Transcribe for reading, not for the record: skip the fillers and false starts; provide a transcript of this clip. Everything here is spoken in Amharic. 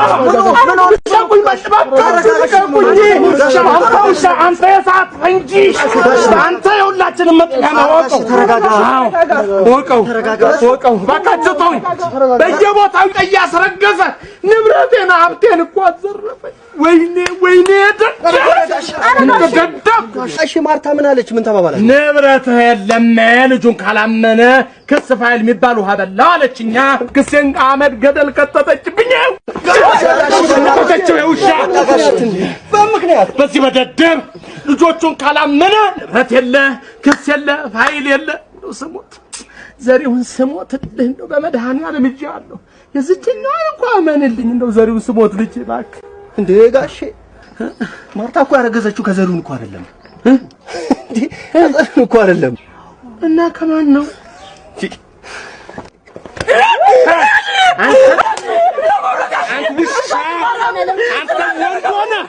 ልቀቁኝ! ልቀቁኝ! አንተ ውሻ፣ አንተ የሰዓት ፈንጂ፣ አንተ የሁላችንም መጥቂያ ነው። እወቀው፣ እወቀው፣ እወቀው። እባካችሁ ተውኝ። በየቦታው እያስረገዘ ንብረቴን ሀብቴን እኮ አዘረፈኝ። ወይኔ ወይኔ፣ ደደብ! እሺ ማርታ ምን አለች? ምን ተባባላችሁ? ንብረትህ የለም፣ ልጁን ካላመነ ክስ ፋይል የሚባል ውሃ በላው አለችኛ። ክሴን አመድ ገደል ከተተችብኝ። ከተተችው የውሻ። በምክንያት በዚህ በደደብ ልጆቹን ካላመነ ንብረት የለ፣ ክስ የለ፣ ፋይል የለ። እንደው ስሞት ዘሪሁን ስሞት እንደው በመድኃኒዓለም ይዤሃለሁ። የዚችኛዋን እንኳ እመንልኝ። እንደው ዘሪሁን ስሞት ልጄ እባክህ። እንዴ ጋሼ፣ ማርታ እኮ ያረገዘችው ከዘሪሁን እኮ አይደለም። እንዴ ከዘሪሁን እኮ አይደለም። እና ከማን ነው? አንተ ወንድ ሆነህ